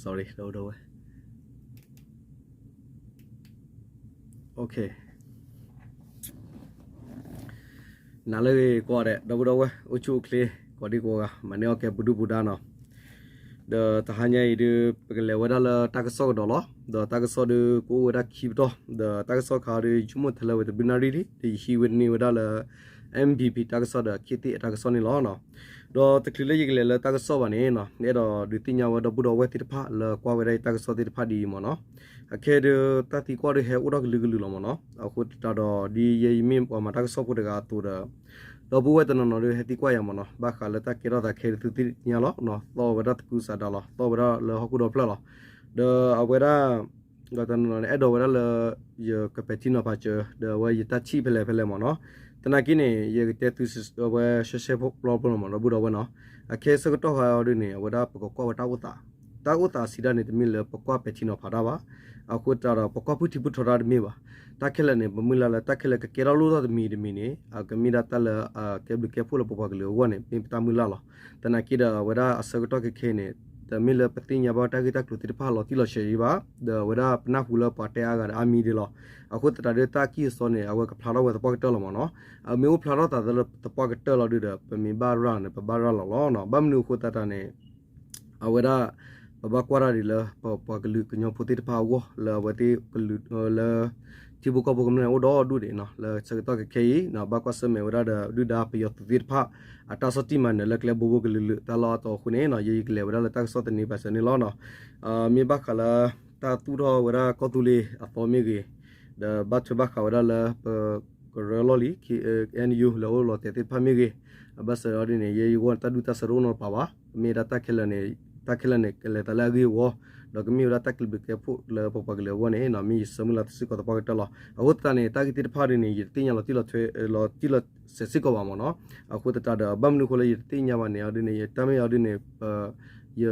sorry ဒီပုၢ်ဒီဝဲၢ် နၤလၢအဂ့ၤကိးဂၤဒဲး ဒီပုၢ်ဒီဝဲၢ် အိၣ်ဆူၣ်အိၣ်ချ့ ကိးဒံကိးဂၤ မၤန့ၢ်အီၣ်ကဲပဒုၣ်ပဒါနီၤ. ဒီးတဟါညါအံၤဒုး ပကလဲၤဝဲဒၣ်လၢတၢ်ကစီၣ်ကဒီးလီၤ. ဒီးတၢ်ကစီၣ်ဒုးကအိၣ်ဝဲဒၣ်ခံပတီၢ် ဒီးတၢ်ကစီၣ်ခါဒုး ယဆိကမိၣ်ထဲလၢဝဲတဘျုးနၣ်ရံၣ်လံ ဒီးယဟံးဝဲန့ၢ်ဝဲဒၣ်လၢ M P P တၢ်ကစီၣ်ဒီး ခ့သ့ၣ်အတၢ်ကစီၣ်န့ၣ်လီၤ. ဒီးတချုးလၢယကလဲၤလၢတၢ်ကစီၣ်ဘၣ်န့ၣ် အဲၣ်ဒိးဒုးသ့ၣ်ညါဝဲဒီပုၢ်ဒီဝဲၢ်သ့ၣ်တဖၣ်လၢကွၢ်ဝဲဒၣ်ယတၢ်ကစီၣ်သ့ၣ်တဖၣ်ဒ်အံၤမ့ၢ်နီၤ. အခဲဒုး တၢ်သံကွၢ်ဒုးဟဲအိၣ်ထီၣ်ကလုာ်ကလုာ်လီၤမ့ၢ်နီၤ. အဃိသတးဒီး ဒ်ယဲယမ့ၢ်ပှၤမၤတၢ်ကစီၣ်ဖိတဂၤအသိးဒီး ဒီပုၢ်ဝဲၢ်တနီၤနီၤဒုးဟဲသံကွၢ်ယၤမ့ၢ်နီၤ. ဘၣ်ဃးလၢတၢ်ကဲထီၣ်သးခဲဒုးသုသ့ၣ်ညါလီၤ. သီၣ်ဝဲဒၣ်သကုၤဆးဒးလီၤ. သီၣ်ဝဲဒၣ်လၢဟီၣ်ခိၣ်ဒီဖျၢၣ်လီၤ. ဒီးအဝဲဒၣ် ဒီးတနီၤနီၤန့ၣ် အဲၣ်ဒိးဝဲဒၣ်လၢ ယကပဲာ်ထံနီၤဖးစၢၤ ဒီးအဝဲယတၢ်ထံၣ်ဖဲလဲၣ်ဖဲလဲၣ်မ့ၢ်နီၤ. သနာ်က့န့ၣ် ယကတဲသုဝဲရှဲရှဲဖိပျီဖိလီၤမ့ၢ်နီၤ ဒီပုၢ်ဒီဝဲၢ်နီၤ. အခဲဆၢကတီၢ်ခါအီၤဒုးန့ၣ် အဝဲဒၣ်ပကကွၢ်ဝဲတၢ်အိၣ်သး တၢ်အိၣ်သးစံးဒၣ်န့ၣ် တမ့ၢ်လၢပကွၢ်ပဲာ်ထံနီၤဖးတၢ်ဘၣ်. အဃိသတးဒီး ပကွၢ်ဖုၣ်ထံဖုၣ်ထီတၢ်တမ့ၢ်ဘၣ်. တၢ်ခဲလၢာ်န့ၣ် ပမုၢ်လၢ်လၢတၢ်ခဲလၢာ်ကကဲထီၣ်လိၣ်ထီၣ်တမံၤတမံၤန့ၣ် အကမ့ၢ်ဒၣ်တၢ်လၢအကဲဘျုးကဲဖှိၣ်လၢပပှၤကလုာ်အဂီၢ်န့ၣ် မ့ၢ်ပတၢ်မုၢ်လၢ်လီၤ. သနာ်က့ဒီး အဝဲဒၣ်အဆၢကတီၢ်ခဲခဲအံၤန့ၣ် တမ့ၢ်လၢပသ့ၣ်ညါဘၣ်တၢ်ဂ့ၢ်တၢ်ကျိၤသ့ၣ်တဖၣ်လီၤတံၢ်လီၤဆဲးအံၤဘၣ်. ဒီးအဝဲဒၣ်ပနၢ်ဟူလၢပှၤတဲအါဂၤဒီးအါမံၤဒ်လီၤ. အဃိသတးဒီးတၢ်ကံၢ်အစီန့ၣ် အဝဲကဖျါထီၣ်ဝဲသပှၢ်ကတၢၢ်လီၤမ့ၢ်နီၤ. အမ့ၢ်အိၣ်ဖျါထီၣ်သးလၢသပှၢ်ကတၢၢ်လီၤဒုးဒီး ပမ့ၢ်ဘၣ်ရၤန့ၣ် ပဘၣ်ရၤလီၤလီၤ. ဘၣ်မနုၤအဃိသတးန့ၣ် အဝဲဒၣ် ပဘၣ်ကွၢ်တၢ်ဒ်လၢ ပပှၤကလုာ်ကညီဖိသ့ၣ်တဖၣ်အဂီၢ် လၢအဝဲသ့ၣ်ကလုာ်လၢ ထံဖိကီၢ်ဖိကမျၢၢ်န့ၣ် အိၣ်ဒီးဒူၣ်ဒံးနီၤ လၢဆၢကတီၢ်ခဲခဲအံၤ ဘၣ်ကွၢ်ဆၢၣ်မဲာ်ဝဲဒၣ်ဒီးဒုၣ်ဒါပယီၤသုးသ့ၣ်တဖၣ် အတၢ်ဆီၣ်တံၢ်မၤနၢၤလၢကျဲဘိဘိကလုာ်လုာ် တၢ်လီၢ်အတီအဃိန့ၣ် ယကလဲၤဝဲဒၣ်လၢတၢ်ကစီၣ်သန့ပာ်စၢၤန့ၣ်လီၤ. မ့ၢ်ဘၣ်ဃးလၢ တၢ်သူၣ်ထီၣ်ဝဲဒၣ်ကီၢ်သူလ့ၤအသီမ့ၢ်ဂ့ၤ, ဒီးဘၣ်ထွဲဘၣ်ဃးဝဲဒၣ်လၢပကရၢလီၢ်လံၤ K N U လၢအိၣ်လီၤတဲာ်သ့ၣ်တဖၣ်မ့ၢ်ဂ့ၤ, အဘၣ်ဆၣ်ဒီးဒ်န့ၣ် ယဲယဂီၢ်န့ၣ် တၢ်ဒူၣ်တၢ်ဆၢတအိၣ်နီတပၤဘၣ်. မ့ၢ်ဒၣ်တၢ်ခဲလၢာ်န့ၣ် တၢ်ခဲလၢာ်န့ၣ် ကလဲၤသးလၢအဂ့ၢ်အဝီ, ဒီးကမ့ၢ်ဝဲဒၣ်တၢ်ကဘျုးကဲဖှိၣ်လၢပပှၤကလုာ်အဂီၢ်န့ၣ် မ့ၢ်ယဆၢမုၢ်လၢ်တစ့ၢ်ကီးသပှၢ်ကတၢၢ်လီၤ. အဃိသတးန့ၣ် တၢ်ဂ့ၢ်သ့ၣ်တဖၣ်ဒ်န့ၣ် ယတသ့ၣ်ညါလီၤတံၢ်လီၤဆဲးစ့ၢ်ကီးဘၣ်မ့ၢ်နီၤ. အဃိသတးဒီး ဘၣ်မနုၤအဃိလၢယတသ့ၣ်ညါဘၣ်န့ၣ် အီၤဒ်န့ၣ် တၢ်မ့ၢ်အီၤဒ်န့ၣ် ယ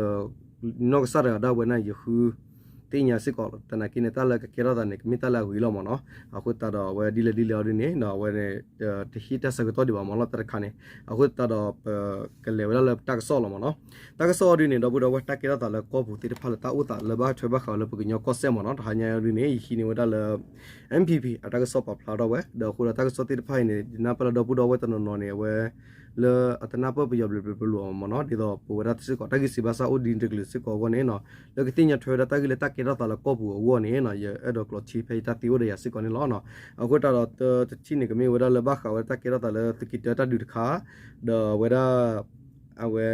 နီၢ်ကစၢ်တဂၤဒၣ်ဝဲန့ၣ် ယဃုသ့ၣ်ညါစ့ၢ်ကီးလီၤ. သနာ်က့န့ၣ် တၢ်လၢကကဲထီၣ်သးန့ၣ် ကမ့ၢ်တၢ်လၢအဂ့ၤလီၤမ့ၢ်နီၤ. အဃိသတးဒီး အဝဲဒ်လဲၣ်ဒ်လဲၣ်အီၤဒ်န့ၣ် အဝဲန့ၣ် တဟ့ၣ်တၢ်ဆၢကတီၢ်ဒံးဘၣ်မ့ၢ်နီၤ တၢ်တခါန့ၣ်. အဃိသတးဒီး ပကလဲၤဝဲဒၣ်လၢတၢ်ကစီၣ်လီၤမ့ၢ်နီၤ. တၢ်ကစီၣ်အီၤဒ်န့ၣ် ဒီပုၢ်ဒီဝဲၢ် တၢ်ကဲထီၣ်သးလၢကီၢ်ပူၤသ့ၣ်တဖၣ်လၢတၢ်အိၣ်သးလၢဘၣ်ထွဲဘၣ်ဃးဝဲလၢပကညီကီၢ်စဲၣ်မ့ၢ်နီၤ. တဟါညါအီၤဒ်န့ၣ် ယဟံးန့ၢ်ဝဲဒၣ်လၢ M P P အတၢ်ကစီၣ်ပာ်ဖျါထီၣ်ဝဲ ဒီးအဃိဒီးတၢ်ကစီၣ်သ့ၣ်တဖၣ်အံၤန့ၣ် ယနၢ်ပၢၢ်လၢဒီပုၢ်ဒီဝဲၢ်တနီၤနီၤန့ၣ် အဝဲ လၢအတနၢ်ပၢၢ်ပယီၤဘျီဘျီဘျီဘျီမ့ၢ်နီၤ ဒ်သိးပဝဲဒၣ်စ့ၢ်ကီး တၢ်ဂ့ၢ်စံးဘၣ်စၢ်အိၣ်ဒ်တကလုာ်စ့ၢ်ကီးအဂီၢ်န့ၣ် လၢကသ့ၣ်ညါထွဲဝဲဒၣ်တၢ်ဂ့ၢ်လၢတၢ်ကဲထီၣ်သးလၢကီၢ်ပူၤအဂီၢ်န့ၣ် ယအဲၣ်ဒိးကျိးထံဖဲယတၢ်သံအိၣ်ဒီးယၤစ့ၢ်ကီးန့ၣ်လီၤ. အဃိတၢ်ဒီးတထံၣ်န့ၣ် ကမ့ၢ်ဝဲဒၣ်လၢဘၣ်ဃးဝဲဒၣ်တၢ်ကဲထီၣ်သးလၢသုးက့တၢတၢ်ဒုးတခါ ဒီးဝဲဒၣ် အဝဲ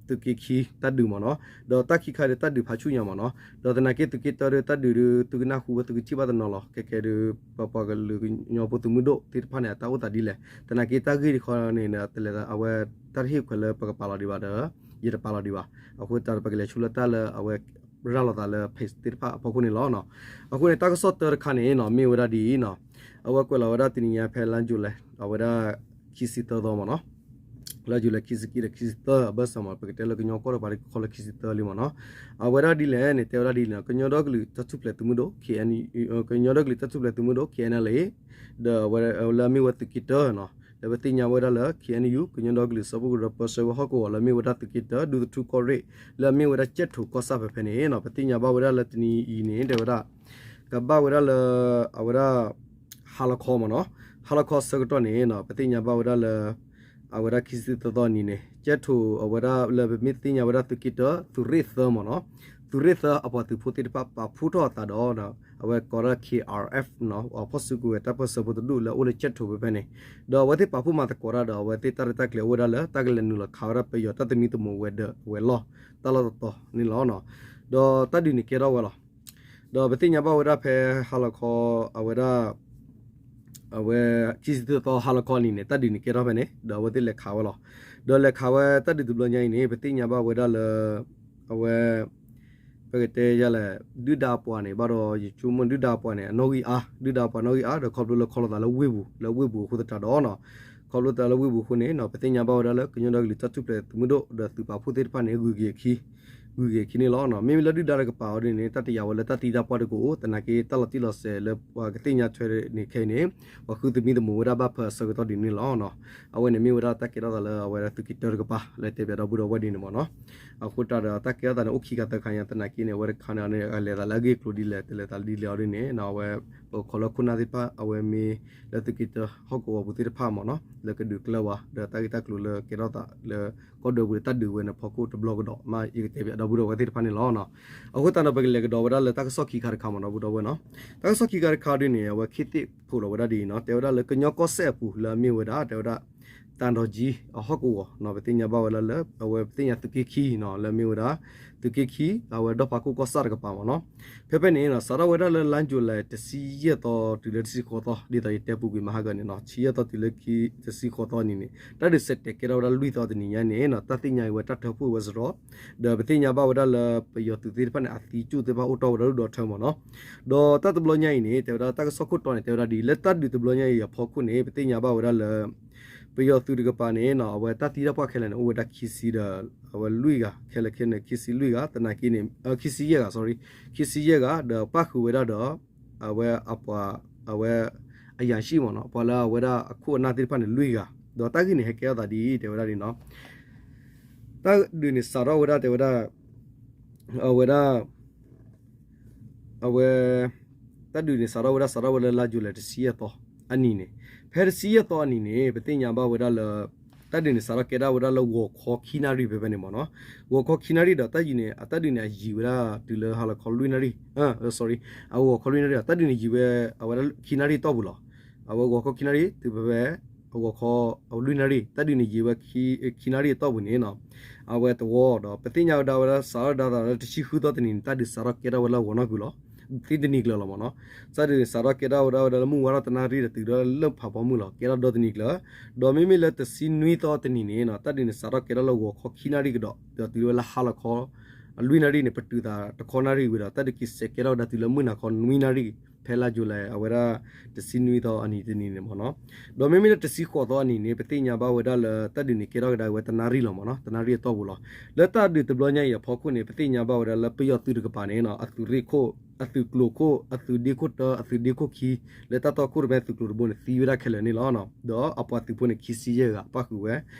သုးက့ခံတၢ်ဒုးမ့ၢ်နီၤ. ဒီးတၢ်ခံခါဒီးတၢ်ဒုးဖးဆူညါမ့ၢ်နီၤ. ဒီးသနာ်က့သုးက့တၢဒီးတၢ်ဒုးဒီး သုကနၢ်ဟူဝဲသုကထံၣ်ဘၣ်တနီၤလီၤ. ကဲကဲဒီး ပပှၤကလုာ်ကညီဖိသုးမုၢ်ဒိၣ်သ့ၣ်တဖၣ်န့ၣ် အတၢ်အိၣ်သးဒ်လဲၣ်. သနာ်က့တၢ်ဂ့ၢ်တခီန့ၣ် တလဲၤအဝဲ တၢ်တဟ့ၣ်ခွဲးလၢပကပာ်လီၤဒံးဘၣ်ဒီး ယတပာ်လီၤဒံးဘၣ်. အဃိသတးဒီးပကလဲၤဆူလၢတၢ်လၢအဝဲ ရၤလီၤသးလၢ page သ့ၣ်တဖၣ်အဖီခိၣ်န့ၣ်လီၤ. အဃိန့ၣ် တၢ်ကစီၣ်တၢတခါန့ၣ်နီၤ မ့ၢ်ဝဲဒၣ်ဒ်အံၤနီၤ. အဝဲကွဲးလီၤဝဲဒၣ်တနံၤညါဖဲလါယူၤလံ အဝဲဒၣ် ခံဆံသၢသီမ့ၢ်နီၤ. လါယူၤလံ ခံဆံခံဒီးခံဆံသၢ အဘၢၣ်စၢၤမ့ၢ် ပကတဲလၢကညီကီၢ်တပၤ တခီလၢခံဆံသၢလံမ့ၢ်နီၤ. အဝဲဒၣ်ဒ်လဲၣ်န့ၣ် တဲဝဲဒၣ်ဒ်လဲၣ် ကညီဒီကလုာ်တၢ်ထူၣ်ဖျဲးသုးမုၢ်ဒိၣ် K N U ကညီဒီကလုာ်တၢ်ထူၣ်ဖျဲးသုးမုၢ်ဒိၣ် K N L A ဒီးအဝဲလၢအမ့ၢ်ဝဲသုးက့တၢနီၤ လၢပသ့ၣ်ညါဝဲဒၣ်လၢ K N U ကညီဒီကလုာ်စၢဖှိၣ်ကရၢပၢဆှၢဝဲဟီၣ်ကဝီၤ လၢအမ့ၢ်ဝဲဒၣ်သုးက့တၢ ဒူသထူကီၢ်ရ့ၣ် လၢအမ့ၢ်ဝဲဒၣ်ကၠဲၣ်ထိၣ်ကီၢ်ဆၣ်ဖဲဖဲန့ၣ်နီၤ ပသ့ၣ်ညါဘၣ်ဝဲဒၣ်လၢတနံၤအံၤန့ၣ် တဲဝဲဒၣ် ကဘၣ်ဝဲဒၣ်လၢ အဝဲဒၣ် ဟါလီၤခီမ့ၢ်နီၤ. ဟါလီၤခီဆၢကတီၢ်န့ၣ်နီၤ ပသ့ၣ်ညါဘၣ်ဝဲဒၣ်လၢ အဝဲဒၣ်ခံဆံသၢသီနံၤန့ၣ် ကၠဲၣ်ထိၣ်အဝဲဒၣ်လၢပမ့ၢ်သ့ၣ်ညါဝဲဒၣ်သုးက့တၢ သုးရ့ၣ်သၢမ့ၢ်နီၤ သုးရ့ၣ်သၢအပှၤသုးဖိသ့ၣ်တဖၣ်ပာ်ဖှိၣ်ထီၣ်အသးဒီး အဝဲကိးဒၣ် K R F နီၤ အဖီၣ်စုကဝဲၤတၢ်ပၢၢ်ဆၢဖိတဒူၣ်လၢအအိၣ်လၢကၠဲၣ်ထိၣ်ဖဲဖဲန့ၣ် ဒီးအဝဲသ့ၣ်ပာ်ဖှိၣ်မၤသကိးတၢ်ဒီး အဝဲသ့ၣ်တၢ်ရဲၣ်တၢ်ကျဲၤအိၣ်ဝဲဒၣ်လၢ တၢ်ကလဲၤနုာ်လီၤခးဝဲဒၣ်ပယီၤတၢ်သမံသမိးဝဲၤဒၢးအဝဲၤလီၢ် တၢ်လီၢ်တတီၤန့ၣ်လီၤ. ဒီးတၢ်ဒုးန့ၣ်ကဲထီၣ်ဝဲလီၤ. ဒီးပသ့ၣ်ညါဘၣ်ဝဲဒၣ်ဖဲဟါလီၤခီ အဝဲဒၣ် အဝဲ ခံဆံသၢသီဟါလီၤခီနံၤန့ၣ် တၢ်ဒုးန့ၣ်ကဲထီၣ်ဖဲန့ၣ် ဒီးအဝဲသ့ၣ်လဲၤခးဝဲလီၤ. ဒီးလဲၤခးဝဲတၢ်ဒုးတဘျီညါအံၤန့ၣ် ပသ့ၣ်ညါဘၣ်ဝဲဒၣ်လၢ အဝဲ ပကတဲယၤလဲၣ် ဒုၣ်ဒါပှၤန့ၣ် ဘၣ်ဒီးယဆိကမိၣ်ဒုၣ်ဒါပှၤန့ၣ် အနီၣ်ဂံၢ်အါ ဒုၣ်ဒါပှၤနီၣ်ဂံၢ်အါ ဒီးခီဖျိလၢခီလိာ်သးလၢဝ့ၢ်ပူၤ လၢဝ့ၢ်ပူၤအဃိသတးဒီးနီၤ ခီဖျိသးလၢဝ့ၢ်ပူၤအဃိန့ၣ် ပသ့ၣ်ညါဘၣ်ဝဲဒၣ်လၢ ကညီဒီကလုာ်တၢ်ထူၣ်ဖျဲးသုးမုၢ်ဒိၣ် ဒီးသုးပာ်ဖှိၣ်သ့ၣ်တဖၣ်န့ၣ် ဂုၤက့ၤအခံ ဂုၤဂ့ၤခံန့ၣ်လီၤ. မ့မ့ၢ်လၢဒုၣ်ဒါတကပၤအီၤဒ်န့ၣ် တၢ်တယာ်ဝဲလၢတၢ်သံတၢ်ပှၢ်တကအိၣ် သနာ်က့တၢ်လီၤတံၢ်လီၤဆဲးလၢပှၤကသ့ၣ်ညါထွဲန့ၣ်ခဲအံၤန့ၣ် ပှၤဃုသမံသမိးဝဲဒၣ်ဘၣ်ဖၢအဆၢကတီၢ်ဒ်န့ၣ်လီၤ. အဝဲန့ၣ်မ့ၢ်ဝဲဒၣ်တၢ်ကဲထီၣ်သးလၢအဝဲဒၣ်သုးက့တၢတကပၤ လၢတဲပၠးဒီပုၢ်ဒီဝဲၢ်ဒ်န့ၣ်မ့ၢ်နီၤ. အဃိတၢ်ဒီးတၢ်ကဲထီၣ်သးန့ၣ် အိၣ်ခံခါသၢခါညါ သနာ်က့န့ၣ် အဝဲတခါန့ၣ်န့ၣ် အလဲၤသးလၢအဂ့ၢ်ကျိၤဒ်လဲၣ် တလဲၤသးဒ်လဲၣ်အီၤဒ်န့ၣ် အဝဲ ပခိးလၢခိၣ်နၢ်သ့ၣ်တဖၣ် အဝဲမ့ၢ်လၢသုးက့တၢဟီၣ်ကဝီၤပူၤသ့ၣ်တဖၣ်မ့ၢ်နီၤ လၢကဒုးကျၢၤဝဲ ဒီးတၢ်ဂ့ၢ်တၢ်ကျိၤလၢကဲထီၣ်သးလၢ ကီၢ်ဒၢပူၤဒီးတၢ်ဒုးဝဲန့ၣ် ဖီခိၣ်တဘျီကဒီး မ့ၢ်ယကတဲပၠးဒီပုၢ်ဒီဝဲၢ်သ့ၣ်တဖၣ်န့ၣ်လီၤ. အဃိသတးဒီး ပကလဲၤကဒီးဝဲဒၣ်လၢတၢ်ကစီၣ်ခံခါတခါမ့ၢ်နီၤ ပုၢ်ဒီဝဲၢ်နီၤ. တၢ်ကစီၣ်ခံခါတခါဒ်န့ၣ် အဝဲခ့သ့ၣ်ဖိးလီၤဝဲဒၣ်ဒ်အံၤနီၤ တဲဝဲဒၣ်လၢကညီကီၢ်စဲၣ်အပူၤလၢအမ့ၢ်ဝဲဒၣ် တဲဝဲဒၣ် တၢ်ဒီးကၠံအဟီၣ်ကဝီၤနီၤ ပသ့ၣ်ညါဘၣ်ဝဲဒၣ်လၢ အဝဲပသ့ၣ်ညါသုးက့ခံနီၤ လၢအမ့ၢ်ဝဲဒၣ် သုးက့ခံ အဝဲဒီၣ်ဖးခိၣ်ကီၢ်ဆၣ်တကပၤမ့ၢ်နီၤ. ဖဲဖဲန့ၣ်နီၤ စးထီၣ်ဝဲဒၣ်လၢလါ July တဆံယဲၢ်သီတုၤလၢတဆံဃိးသီ ဒ်သိးယတဲပူၤကွံာ်မဟါကန့ၣ်နီၤ တဆံယဲၢ်သီတုၤလၢတဆံဃိးသီအနံၤန့ၣ် တၢ်ဒုးစဲးတဲာ်ကဲထီၣ်ဝဲဒၣ်လွံၢ်သီတနံၤညါန့ၣ်နီၤ တၢ်သ့ၣ်ညါက့ၤဝဲတၢ်ထၢဖှိၣ်ဝဲစရီ ဒီးပသ့ၣ်ညါဘၣ်ဝဲဒၣ်လၢ ပယီၤသုးသ့ၣ်တဖၣ်န့ၣ် အသံကၠိၣ်သ့ၣ်တဖၣ်အိၣ်တီၢ်ဝဲဒၣ်လၢဒီးထၢမ့ၢ်နီၤ. ဒီးတၢ်တဘျီညါအံၤန့ၣ် တဲဝဲဒၣ်တၢ်ကစီၣ်ခိၣ်တီန့ၣ် တဲဝဲဒၣ်ဒ်အံၤ လၢတၢ်ဒုးတဘျီညါအံၤအဖီခိၣ်န့ၣ် ပသ့ၣ်ညါဘၣ်ဝဲဒၣ်လၢ ပယီၤသုးတကပၤန့ၣ်နီၤ အဝဲတၢ်သံတၢ်ပှၢ်ခဲလၢာ်န့ၣ် အိၣ်ဝဲဒၣ်ခံဆံဒီး အဝဲလွံၢ်ဂၤ ခဲလၢာ်ခဲန့ၣ် ခံဆံလွံၢ်ဂၤ သနာ်က့န့ၣ် ခံဆံယဲၢ်ဂၤ sorry ခံဆံယဲၢ်ဂၤ ဒီးပၣ်ဃုာ်ဝဲဒၣ်ဒီး အဝဲအပှၤ အဝဲ အယၤၡံၣ်မ့ၢ်နီၤ ပှၤလၢအဝဲဒၣ်အခိၣ်အနၢ်သ့ၣ်တဖၣ်န့ၣ်လွံၢ်ဂၤ ဒီးတၢ်ဂ့ၢ်န့ၣ် ဟဲကဲထီၣ်သးဒ်အံၤ တဲဝဲဒၣ်န့ၣ်နီၤ တၢ်ဒုးန့ၣ်စးထီၣ်ဝဲဒၣ် တဲဝဲဒၣ် အဝဲဒၣ် အဝဲ တၢ်ဒုးန့ၣ် စးထီၣ်ဝဲဒၣ် စးထီၣ်ဝဲလၢလါ July တဆံယဲၢ်သီအနံၤန့ၣ်, ဖဲတဆံယဲၢ်သီအနံၤန့ၣ် ပသ့ၣ်ညါဘၣ်ဝဲဒၣ်လၢ တၢ်ဒုးန့ၣ် စးထီၣ်ကဲထီၣ်ဝဲဒၣ်လၢဂီၤခီခံနၣ်ရံၣ်ဖဲဖဲန့ၣ်မ့ၢ်နီၤ, ဂီၤခီခံနၣ်ရံၣ်ဒီး တၢ်ဒုးန့ၣ် အတၢ်ဒုးန့ၣ် အယံာ်ဝဲဒၣ်တုၤလၢဟါလီၤခီလွံၢ်နၣ်ရံၣ်, အဂီၤခီလွံၢ်နၣ်ရံၣ်ဒီး တၢ်ဒုးန့ၣ်ယံာ်ဝဲ အဝဲဒၣ်ခံနၣ်ရံၣ်အတီၢ်ပူၤလီၤ. အဝဲဂီၤခီခံနၣ်ရံၣ် တုၤဖဲဖဲ အဂီၤခီ လွံၢ်နၣ်ရံၣ် တၢ်ဒုးန့ၣ်ယံာ်ဝဲ ခံနၣ်ရံၣ်အတီၢ်ပူၤန့ၣ်နီၤ, အဝဲသဝီဒီး ပသ့ၣ်ညါဝဲဒၣ်ဝဲဒၣ် စးထီၣ်ဒၣ်သးလၢတဆံဃုသီတနံၤန့ၣ် တၢ်ဒုးစးထီၣ်ကဲထီၣ်ဝဲလၢအဂီၤနီၢ်ကုာ်လီၤ. သ့တနံၤကျၢၤလီၤမ့ၢ်နီၤ, တၢ်ဒုးန့ၣ် စးထီၣ်ကဲထီၣ်ဝဲဒၣ်ဝဲဒၣ်လၢမုၢ်ဝါထီၣ်တနၣ်ရံၣ်ဒီး တုၤဒီးလၢဖးဖီမုၢ်လီၤ. ကဲထီၣ်ဒီတနံၤကျၢၤ, ဒီးမ့မ့ၢ်လၢတဆံနွံသီတနံၤန့ၣ်နီၤ တၢ်ဒုးန့ၣ် စးထီၣ်ကဲထီၣ်လၢဂီၤခီခံနၣ်ရံၣ်ကဒီး ဒီးတုၤလၢဝဲလၢဟါလီၤခီ လွံၢ်နၣ်ရံၣ်န့ၣ် ပတုာ်သးတခီနၣ်ရံၣ်ဝံၤဒီး တၢ်ဒုးက့ၤစဲးကဲထီၣ်ဝဲဒၣ်တုၤလၢမုၢ်နၤခီနွံနၣ်ရံၣ် ဖဲလါယူၤလံ အဝဲဒၣ် တဆံနွံသီအနံၤတနံၤန့ၣ်မ့ၢ်နီၤ. ဒီးမ့မ့ၢ်လၢတဆံဃိးသီအနံၤန့ၣ် ပသ့ၣ်ညါဘၣ်ဝဲဒၣ်လၢ တၢ်ဒုးန့ၣ်ကဲထီၣ်ကဒါဝဲတနၣ်ရံၣ်လီၤမ့ၢ်နီၤ, တနၣ်ရံၣ်အတီၢ်ပူၤလီၤ. လၢတၢ်ဒုးတဘျီညါအံၤအဖီခိၣ်န့ၣ် ပသ့ၣ်ညါဘၣ်ဝဲဒၣ်လၢပယီၤသုးတကပၤန့ၣ် အသုးရ့ၣ်ခိၣ် အသုးကျိၤခိၣ် အသုးဒ့ခိၣ်တၢ အသုးဒ့ခိၣ်ခံ လၢတၢ်တီခိၣ်ရိၣ်မဲအသုးကျိၤတဘိန့ၣ် သံဝဲဒၣ်ခဲလၢာ်န့ၣ်လီၤ. ဒီးအပှၤသုးဖိန့ၣ် ခံဆံယဲၢ်ဂၤ ပၣ်ဃုာ်ဝဲ,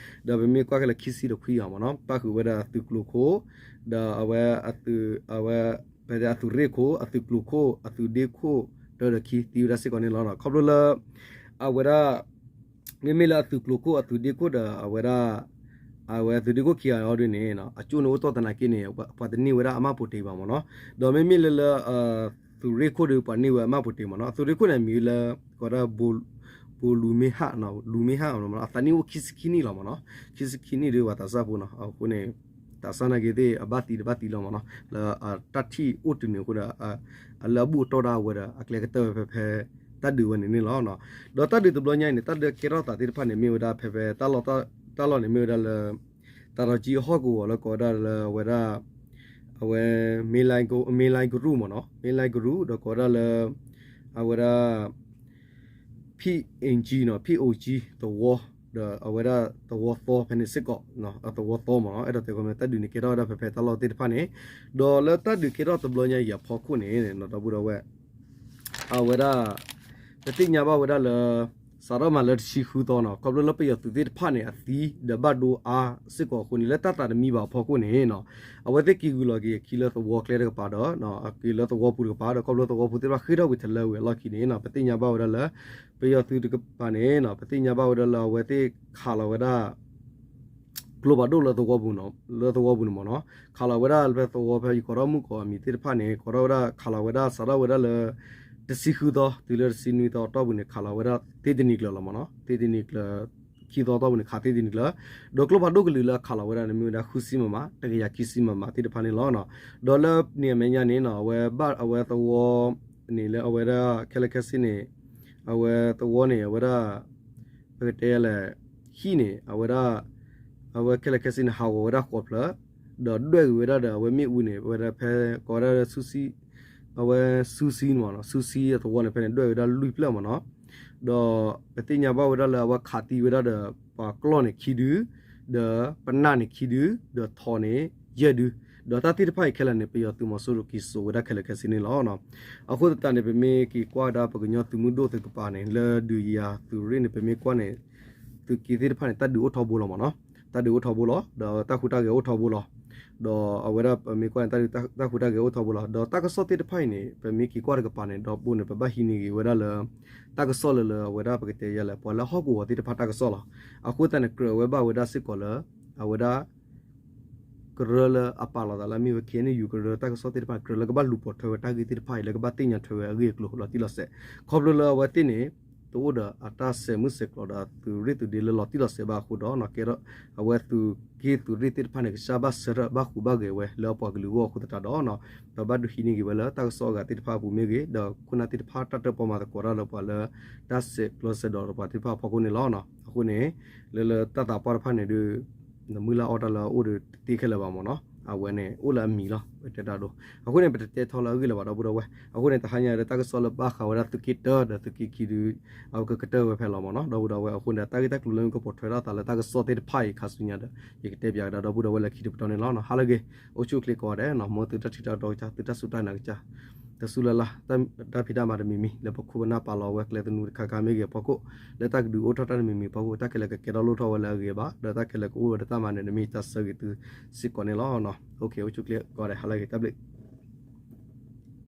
ဒီးပမ့ၢ်ကွၢ်ခဲလၢာ် ခံဆံဒီးခွံဂၤမ့ၢ်နီၤ ပၣ်ဃုာ်ဝဲဒၣ်အသုးကျိၤခိၣ် ဒီးအဝဲ အဝဲ ဖဲအသုးရ့ၣ်ခိၣ် အသုးကျိၤခိၣ် အသုးဒ့ခိၣ်တၢဒီးခံ သံဝဲဒၣ်စ့ၢ်ကီးန့ၣ်လီၤ. ခီဖျိလၢ အဝဲဒၣ် မ့မ့ၢ်လၢအသုးကျိၤခိၣ် အသုးဒ့ခိၣ်ဒီး အဝဲဒၣ် အဝဲအသုးဒ့ခိၣ်ခံဂၤအီၤဒ်န့ၣ် အကၠိၣ်န့ၣ်အိၣ်တ့ၢ်သနာ်က့န့ၣ် ပှၤတန့ၢ်ဝဲဒၣ်အမၢ်ပိာ်တ့ၢ်ဘၣ်မ့ၢ်နီၤ. ဒီးမ့မ့ၢ်လၢလၢ သုးရ့ၣ်ခိၣ်ဒီး ပှၤန့ၢ်ဝဲအမၢ်ပိာ်တ့ၢ်မ့ၢ်နီၤ. အသုးရ့ၣ်ခိၣ်န့ၣ် အမံၤလၢ ကိးဒၣ် ဘိလူမ့ၢ်ဟၣ် လူမ့ၢ်ဟၣ်မ့ၢ်နီၤ. အသးနံၣ်အိၣ်ခံဆံခံနံၣ်လီၤမ့ၢ်နီၤ. ခံဆံခံနံၣ်ဒီး ပှၤသးစၢ်ဖိနီၤ. အဃိန့ၣ် သးစၢ်နာ်က့သ့ၣ် အဘၣ်သံတဘၣ်သံလီၤမ့ၢ်နီၤ. လၢတၢ်ထံၣ်အိၣ်တုၤန့ၣ်အဃိဒီး အလၢအဘူၣ်အတီၢ်ဒၣ်ဝဲဒီး အကျဲကတၢၢ်ဝဲဖဲဖဲ တၢ်ဒုးဝဲန့ၣ်န့ၣ်လီၤ. ဒီးတၢ်ဒုးတဘျီညါအံၤန့ၣ် တၢ်ဒုးကဲထီၣ်သးသ့ၣ်တဖၣ်န့ၣ် မ့ၢ်ဝဲဒၣ်ဖဲဖဲ တၢ်လီၢ်န့ၣ် မ့ၢ်ဝဲဒၣ်လၢ တၢ်ရီကံအဟီၣ်ကဝီၤလၢကိးဝဲဒၣ်လၢအဝဲဒၣ် အဝဲ မ့ၢ်လၢကရူၢ်မ့ၢ်နီၤ, မ့ၢ်လၢကရူၢ် ဒီးကိးဝဲဒၣ်လၢ အဝဲဒၣ် ဖံၣ်အ့ၣ်ကံနီၤ, ဖံၣ်အ့ၣ်ကံသဝီ ဒီးအဝဲဒၣ်သဝီသီဖဲန့ၣ်စ့ၢ်ကီး, အသဝီသီမ့ၢ်နီၤ, အဲၣ်ဒိးတဲခီမ့ၢ် တၢ်ဒုးန့ၣ်ကဲထီၣ်ဝဲဒၣ်ဖဲဖဲတၢ်လီၢ်သ့ၣ်တဖၣ်န့ၣ်, ဒီးလၢတၢ်ဒုးကဲထီၣ်တဘျီညါအံၤအဖီခိၣ်န့ၣ် ဒီပုၢ်ဒီဝဲၢ် အဝဲဒၣ် ပသ့ၣ်ညါဘၣ်ဝဲဒၣ်လၢ စးထီၣ်မးလၢတဆံဃုသီနီၤ, ခီဖျိလၢပယီၤသုးသ့ၣ်တဖၣ်န့ၣ် အသံဒီးဘၣ်ဒိအါစ့ၢ်ကီးအဃိန့ၣ် လၢတၢ်သးတမံဘၣ်အဖီခိၣ်န့ၣ်နီၤ, အဝဲသ့ၣ်က့ၤဂုာ်လီၤက့ၤအခံလၢသဝီကျဲတကပၤဒီး အက့ၤလၢသဝီပူၤတကပၤဒီး ခီဖျိသဝီပူၤသ့ၣ်တဖၣ်ဃ့ၢ်ထီၣ်ကွံာ်ထဲလၢဝဲအလီၢ်ခံန့ၣ်နီၤ, ပသ့ၣ်ညါဘၣ်ဝဲဒၣ်လၢ ပယီၤသုးတကပၤန့ၣ်နီၤ, ပသ့ၣ်ညါဘၣ်ဝဲဒၣ်လၢအဝဲသ့ၣ်ခးလီၤဝဲဒၣ် ကျိဖးဒိၣ်လၢသဝီပူၤ လၢသဝီပူၤန့ၣ်မ့ၢ်နီၤ, ခးလီၤဝဲဒၣ်ဖဲသဝီဖဲယကိးထီၣ်မုၢ်ကီးအမံၤသ့ၣ်တဖၣ်န့ၣ် ကိးထီၣ်ဝဲဒၣ် ခးလီၤဝဲဒၣ် စးထီၣ်ဝဲဒၣ်လၢ တဆံဃုသီ တုၤလၢတဆံနွံသီအတီၢ်ပူၤန့ၣ် ခးလီၤဝဲဒၣ်သ့တနံၤကျၢၤလီၤမ့ၢ်နီၤ, သ့တနံၤကျၢၤ ခံသီအတီၢ်ပူၤန့ၣ် ခးသ့တနံၤကျၢၤ, ဒီးကျိဖးဒိၣ်ကလုာ်လၢအခးလီၤဝဲဒၣ်န့ၣ် မ့ၢ်ဝဲဒၣ်ဃုဆံ MM တကယၤခံဆံ MM သ့ၣ်တဖၣ်န့ၣ်လီၤ. ဒီးလၢန့ၣ်အမဲာ်ညါန့ၣ်နီၤ အဝဲဘၣ်အဝဲသဝီန့ၣ်လၢအဝဲဒၣ်ခဲလၢာ်ခဲဆ့န့ၣ် အဝဲသဝီန့ၣ် အဝဲဒၣ် ပကတဲလဲၣ် ဟံၣ်န့ၣ် အဝဲဒၣ် အဝဲခဲလၢာ်ခဲဆ့န့ၣ် ဟးဂီၤဝဲဒၣ်ဃိးဖျၢၣ်, ဒီးဒွဲၣ်က့ၤဝဲဒၣ်ဒီး အဝဲမ့ၣ်အူန့ၣ် အဝဲဒၣ်ဖဲ ကိးဝဲဒၣ်ဆူဆံ အဝဲဆူဆံန့ၣ်မ့ၢ်နီၤ, ဆူဆံအသဝီန့ၣ် ဖဲန့ၣ်ဒွဲၣ်ဝဲဒၣ်လွံၢ်ဖျၢၣ်မ့ၢ်နီၤ, ဒီးပသ့ၣ်ညါဘၣ်ဝဲဒၣ်လၢအဝဲခးသံဝဲဒၣ်ဒီး ပှၤကျီၢ်န့ၣ်ခံဒု, ဒီးပနၢ်န့ၣ်ခံဒု, ဒီးထိးန့ၣ် ယဲၢ်ဒု ဒီးတၢ်သ့ၣ်တဖၣ်အံၤခဲလၢာ်န့ၣ် ပယီၤသုးမီၤစိရိၤက့ၤစိာ်ဝဲဒၣ်ခဲလၢာ်ခဲဆ့န့ၣ်လီၤ. အဃိသတးန့ၣ် ပမ့ၢ်က့ၤကွၢ်ဝဲဒၣ်ပကညီသုးမုၢ်ဒိၣ်သ့ၣ်တဖၣ်န့ၣ် လၢဒုးယၤသုးရ့ၣ်န့ၣ် ပမ့ၢ်ကွၢ်န့ၣ် သုးက့သ့ၣ်တဖၣ်န့ၣ် တၢ်ဒုးအိၣ်ထီဘိလီၤမ့ၢ်နီၤ, တၢ်ဒုးအိၣ်ထီဘိလီၤ, ဒီးတၢ်ဟူးတၢ်ဂဲၤအိၣ်ထီဘိလီၤ. ဒီးအဝဲဒၣ်ပမ့ၢ်ကွၢ်န့ၣ် တၢ်ဒုး တၢ်ဟူးတၢ်ဂဲၤအိၣ်ထီဘိလီၤ. ဒီးတၢ်ကစီၣ်သ့ၣ်တဖၣ်အံၤန့ၣ် ပမ့ၢ်က့ၤကွၢ်တကပၤန့ၣ် ဒီးဘိန့ၣ် ပဘၣ်ဟံးန့ၢ်ဂ့ၤဝဲဒၣ်လၢ တၢ်ကစီၣ်လၢလၢအဝဲဒၣ်ပကတဲယၤလဲၣ် ပှၤလၢဟီၣ်ကဝီၤသ့ၣ်တဖၣ်တၢ်ကစီၣ်လီၤ. အဃိသတးန့ၣ် ကြၢးဝဲဘၣ်ဝဲဒၣ်စ့ၢ်ကီးလၢ အဝဲဒၣ် ကရၢလၢအပာ်လီၤသးလၢအမ့ၢ်ဝဲ ခ့ၣ်အဲၣ်ယူၣ် ကရၢတၢ်ကစီၣ်သ့ၣ်တဖၣ် ကြၢးလၢကဘၣ်လူၤပိာ်ထွဲဝဲတၢ်ဂ့ၢ်သ့ၣ်တဖၣ်အံၤ လၢကဘၣ်သ့ၣ်ညါထွဲဝဲအဂ့ၢ်အကျိၤလီၤတံၢ်လီၤဆဲး, ခီဖျိလၢအဝဲသ့ၣ်န့ၣ် တအိၣ်ဒီးအတၢ်ဆဲးမုၢ်ဆဲးကျိၤဒီးသုးရ့ၣ်သုးဒ့လၢလီၤတံၢ်လီၤဆဲးဘၣ်အဃိဒီး ကဲထီၣ် အဝဲသုးက့သုးရ့ၣ်သ့ၣ်တဖၣ်န့ၣ် ကစၢ်ဘၣ်ဆၢထၢၣ်ဘၣ်ဟူးဘၣ်ဂဲၤဝဲလၢအပှၤကလုာ်အဂီၢ်အဃိသတးဒီး ပဘၣ်ဒုးဟံးန့ၢ်ဂ့ၤဝဲလၢတၢ်ကစီၣ်အဂၤသ့ၣ်တဖၣ်အပူၤမ့ၢ်ဂ့ၤ ဒီးခိၣ်နၢ်သ့ၣ်တဖၣ်တၢ်တၢၣ်ပီၣ်မၤသကိးတၢ်လၢပှၤလၢ တၢ်ဆဲးကျိးဆဲးဒီးပှၤသ့ၣ်တဖၣ်အဖီခိၣ်န့ၣ်လီၤ. အဃိန့ၣ် လၢလၢတၢ်သးပှၢ်တဖၣ်န့ၣ်ဒီး နမုၢ်လၢ်အီၣ်တၢ်လၢအအိၣ်ဒီးတသ့ခဲလၢာ်ဘၣ်မ့ၢ်နီၤ, အဝဲန့ၣ် အိၣ်လၢအမံၤလီၤ ပတဲတၢ်ဒိ. အဃိန့ၣ် ပတတဲထီလၢအဂ့ၢ်လၢၤဘၣ် ဒီပုၢ်ဒီဝဲၢ်. အဃိန့ၣ် တဟါညါဒီးတၢ်ကစီၣ်လၢဘၣ်ဃးဝဲဒၣ်သုးက့တၢဒီးသုးက့ခံဒီး အဝဲကကတၢၢ်ဝဲဖဲလီၤမ့ၢ်နီၤ ဒီပုၢ်ဒီဝဲၢ်. အဃိန့ၣ် တၢ်ဂ့ၢ်တၢ်ကျိၤလၢမ့ၢ်ကပိာ်ထွဲထီၣ်အသးလၢတၢ်ကစီၣ်သ့ၣ်တဖၣ်အံၤ ခါဆူညါဒီး ယကတဲပၠးကဒါဒီပုၢ်ဒီဝဲၢ်လၢခံတပတီၢ်န့ၣ်လီၤ. ဟါလၢအဂ့ၤ အိၣ်ဆူၣ်အိၣ်ချ့ကိးဂၤဒဲး, မ်သုတၢ်ထံၣ်တၢ်တီကစၢ် သုတၢ်စူၢ်တၢ်နာ်ကစၢ် တစူၢ်လၢ်လၢ်, တၢ်ဖံးတၢ်မၤတမံၤမံၤ လၢပခိၣ်ပနၢ်ပာ်လီၤဝဲကျဲသနူတခါခါမ့ၢ်ဂ့ၤအဖီခိၣ်, လၢတၢ်ကဒုးအိၣ်ထီၣ်တၢ်တမံၤမံၤအဖီခိၣ် တၢ်ခဲလၢာ်ကကဲထီၣ်လိၣ်ထီၣ်ဝဲလၢအဂ့ၤဘၣ်, ဒီးတၢ်ခဲလၢာ်ကအိၣ်ဝဲဒီးတၢ်မၤနၢၤန့ၣ် မ့ၢ်တၢ်ဆၢဂ့ၤသုစ့ၢ်ကီးန့ၣ်လီၤ. အိၣ်ဆူၣ်အိၣ်ချ့ကိးဂၤဒဲး ဟါလၢအဂ့ၤ တၢ်ဘျုး